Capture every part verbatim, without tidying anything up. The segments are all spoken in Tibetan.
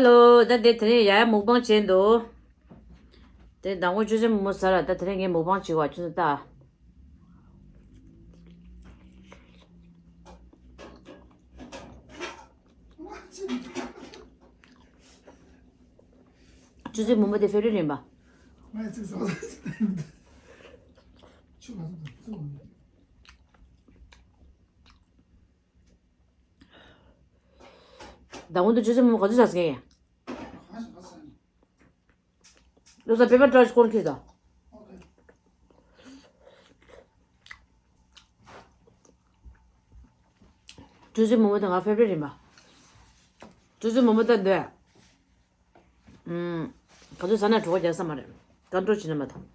ཧེ་ལོ། ད་དེ་དེ་རིང་ཡ་ཡ་མུག་པང་བྱས་འདུག་དེ་ཟླ་ངོ་བཅུ་ཚེས་མོ་མོ་ཟ་ལ། ད་དེ་རིང་ངས་མུག་པང་བྱེད་བ་ཁྱོད་ཚོ་ལྟ། བཅུ་ཚེས་མོ་མོ་དེ་ཕེབས་རེད་རེད་པ། ང་ཚོས་བཟོ་ས་ཅི་ལྟ་ཡིན་འདུག་ཆུ་ང་ཚོ་དང་བཙོ་བ་མེད། ཟླ་ངོ་དེ་བཅུ་ཚེས་མོ་མོ་ག་ཚོད་ཟ་ཟེར་མཁན་ཡིན། གང་ཞིག་ག་ཟ་ནི། བློ་བཟང་པེ་པར་ཀྲོ་ཤིག་སྐོར་ཁྱེར་དང་། ཨོ་ཁེ། བཅུ་ཚེས་མོ་མོ་དང་ང་ཕེབས་རེད་རེད་མ། བཅུ་ཚེས་མོ་མོ་ད་འདོད། ཨུམ། ག་ཚོད་ཟ་ན་གྲོད་ཁོག་རྒྱག་ས་མ་རེད། ཀོན་ཊོལ་བྱེད་ན་མ་ཐང་།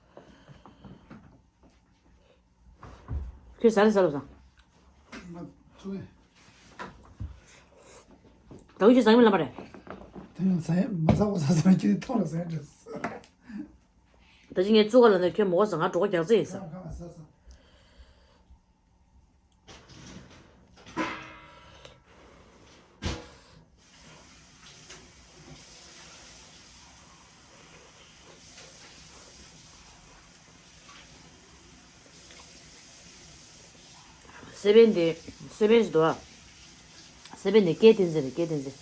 ཁྱོད་ཟ་རེད་ཟ་ལོ་ཟ། ང་ཚོ་ད་ཁྱོད་ཟ་མི་ལབ་པ་རེད། དེ་ཡང་ཟ་ཡ་མ་ཟ་བ་ཟ་ཟ་ཁྱེད་ཐོག་ལ་ཟ་ཡ་འདྲ། ད་ཅི་ངས་བཙུགས་ག་ལ་ནས་ཁྱོད་མོ་གོ་ཟ། ང་གྲོད་ཁོག་རྒྱག་ཚེ་ཡིན་ཟ། ཁ་ཁ་ཟ་ཟ། སེ་བན་དེ། སེ་བན་ཞིག་འདུག་ཨ། སེ་བན་དེ་སྐལ་བསྟན་འཛིན་རེད། སྐལ་བསྟན་འཛིན།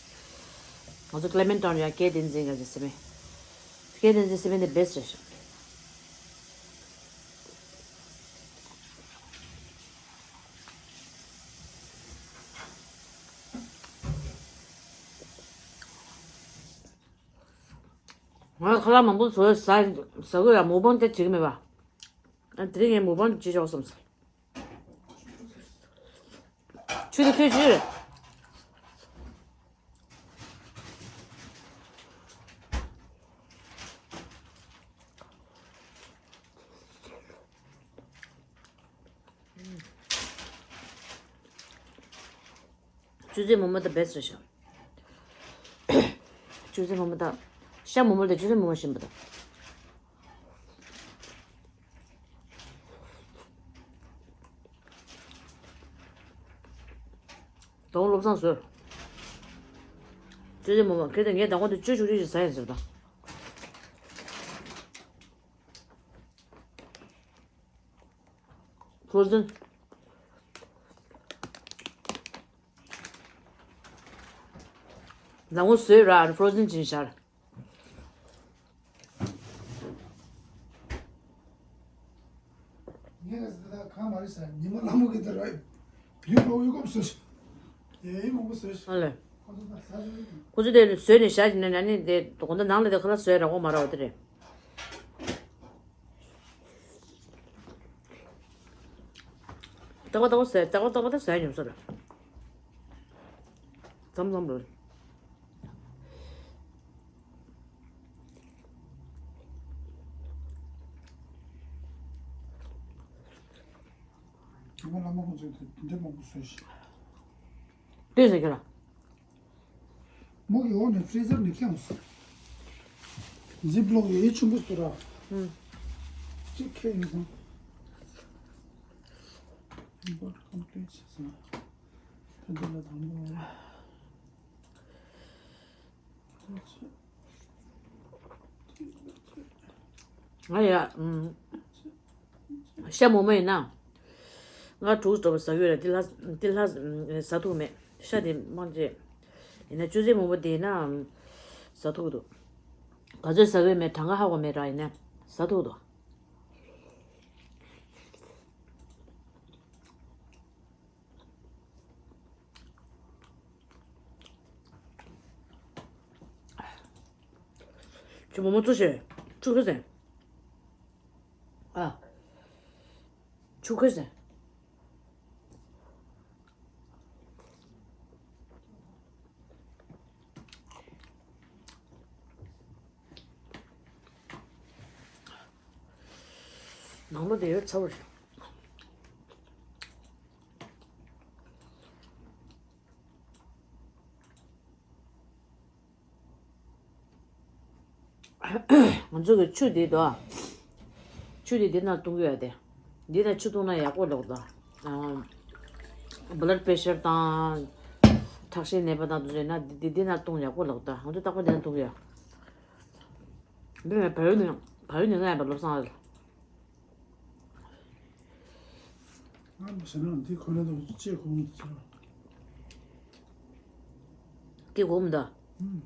ང་ཚོ་ཀླེ་མེན་ཊོན་ཡ་སྐལ་བསྟན་འཛིན་ག་ཅིག་སེ་བན། སྐལ་བསྟན་འཛིན་སེ་བན་དེ་བེ་སི་ཊི་རེད་ཤག་ང་ཁ་ལག་མང་པོ་བཟོས་ཟ་ཟ་གི་ཡ། མུག་པང་དེ་བྱེད་ཀྱི་མེད་པ། ཨ། དེ་རིང་ངས་མུག་པང་བྱེད་ཆོག་བསམ་སོང་། ཆུ་དེ་ཁོས་ཆུ་རེད། བཅུ་ཚེས་མོ་མོ་ད་བེ་སི་ཊི་རེད་ཤག་བཅུ་ཚེས་མོ་མོ་ད། ཤ་མོ་མོ་ད་བཅུ་ཚེས་མོ་མོ་ཞིམ་པོ་ད། དོང་བློ་བཟང་བཟོས། བཅུ་ཚེས་མོ་མོ་ཁྱེད་དང་ངའི་ཟླ་ངོ་དེ་བཅུ་བཅུ་བཅུ་ཞིག་ཟ་ཡིན་ཟེར་ད། ཕོ་རོ་ཛན། ཟླ་ངོ་བཟོས་ར་ཕོ་རོ་ཛན་བྱིན་ཤར། ངས་ར་ཟེར་ད་གང་མ་རེད་ཟེར། ཉི་མ་ལྷ་མོ་གི་དེ་ར་ཡོད་ལོ་ཡོད་གོམས་སོ་ཞིག་ཡེ་ཡེ་མང་པོ་བཟོས་ཤག་ཨ་ལེ། ཁོ་ཚོ་ད་ཟ་ཞིག་ཡོད། ཁོ་ཚོ་དེ་བཟོས་ནས་བཞག་ནས་ན་ནི་དེ་དགོང་དག་ནང་ལ་དེ་ཁ་ལག་བཟོས་ར་གོ་མ་ར་བ་དེ་རེད། ཏག་ཏག་ཟ། ཏག་ཏག་ཏག་ཟ་ཉོབ་ས་རེད། ཙམ་ཙམ་རེད། ཉི་མ་ལྷ་མོ་ཁོ་ཚོས་དེ་འདྲ་མང་པོ་བཟོས་ཤག་ལྟོས་ཟེར་ཁྱོད་ལ། མོ་གི་འོག་ནས་ཕི་རི་ཛར་ནས་ཁྱེར་འོང་ཟེར། ཛིབ་ལོག་ཡེ་ཆུང་པོ་ཞིག་འདུག་ར། ཨུམ། གཅིག་ཁྱེར་ཡོང་ཟེར། Import complete ཟེར་སོང་། ད་འདི་ལ་དང་པོ། ང་ཡ། ཨུམ། ཤ་མོག་མོག་ཡིན་ན། ང་དྲུག་འགྲོ་བ་ཟ་གི་ཡོད་རེད། འདི་ལྷ་འདི་ལྷ་ཟ་ཐུབ་མེད། ཤ་དེ་མང་ཆེ། ཡིན་ན་བཅུ་ཚེས་མོག་མོག་དེ་ཡིན་ན་ཟ་ཐུབ་འདུག་ག་ཚོད་ཟ་གི་ཡོད་མེད་གྲངས་ཀ་ཧ་གོ་མེད་ར། ཡིན་ན་ཟ་ཐུབ་འདུག་ཁྱོད་མོག་མོག་བཙོ་ཤེས། ཆུ་ཁོལ་ཟེར། ཨ། ཆུ་ཁོལ་ཟེར། ནང་ལོ་དེ་ཡོད་ཚ་བོ་རེད། ང་ཚོ་གི་ཆུ་དེ་དོ། ཆུ་དེ་འདི་ནང་བཏུང་གི་ཡོད་དེ། འདི་ནང་ཆུ་བཏུང་ན་ཡག་པོ་ལོག་དོ། ཨ། blood pressure དང་། ཁྲག་ཤེད་ནད་པ་དང་དུ་བྱས་ན་འདི་འདི་འདི་ན་བཏུང་ཡག་པོ་ལགས་ད། ང་ཚོ་རྟག་པར་འདི་ན་བཏུང་ཡ། འདི་ནས་བལ་ཡུལ་ནས་བལ་ཡུལ་ནས་ང་ཡང་བལ་ལོབས་སང་རེད། ང་མ་ཟེར་ན་འདི་ཁོ་ན་དང་ཅེས་ཁོང་དུ་ཚོ། ཀྱེ་གོམ་ད། ཨུམ།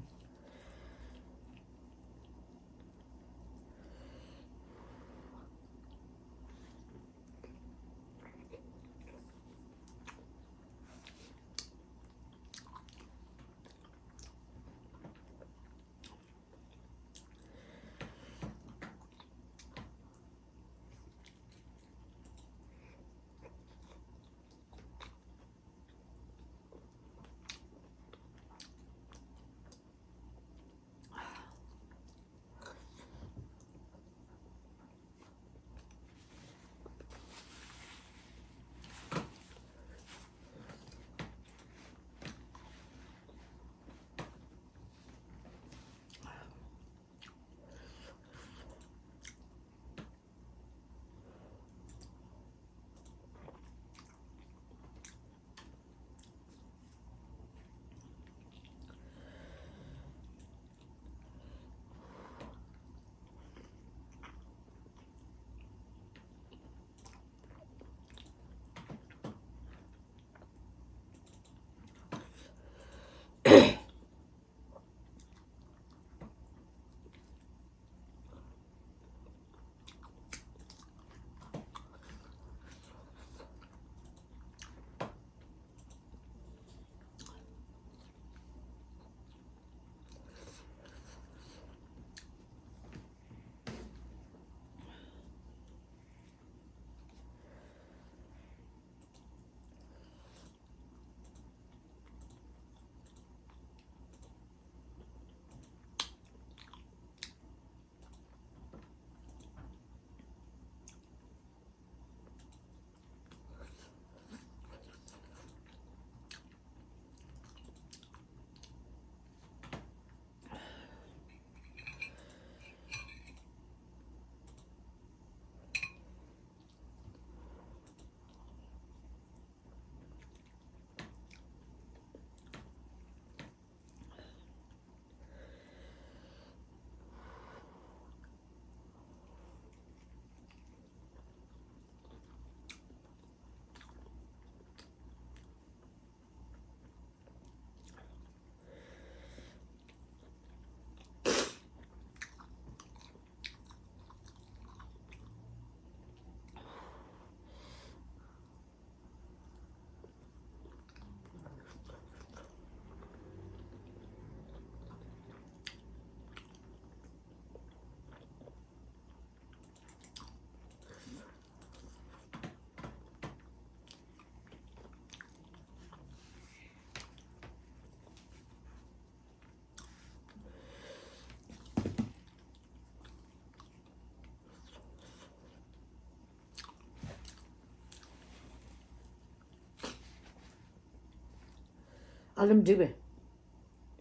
ཨ་ལམ་འགྲིག་པས།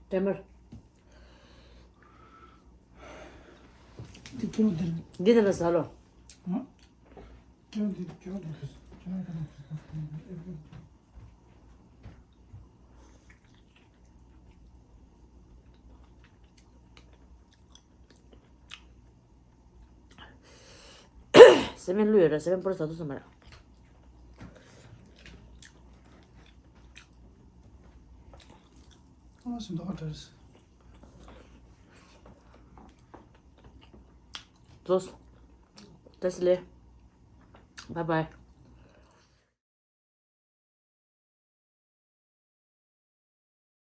ཏྲེ་མར། འདི་ཁྱོད་འདིར། འདི་ནས་ལ་ཟ་ལོ། ཨ། ཁྱོད་འདི་ཁྱོད་འདི་ཁྱོད་འདི་ཁྱོད་འདི། སེ་བན་བླུགས་ཡོད་ར། སེ་བན་པོར་ཟ་དུ་སོང་མ་ར། ཨ་སེ་འདོགས་ཁ་བྲལ། ཙོས། བཀྲ་ཤིས་བདེ་ལེགས། Bye bye།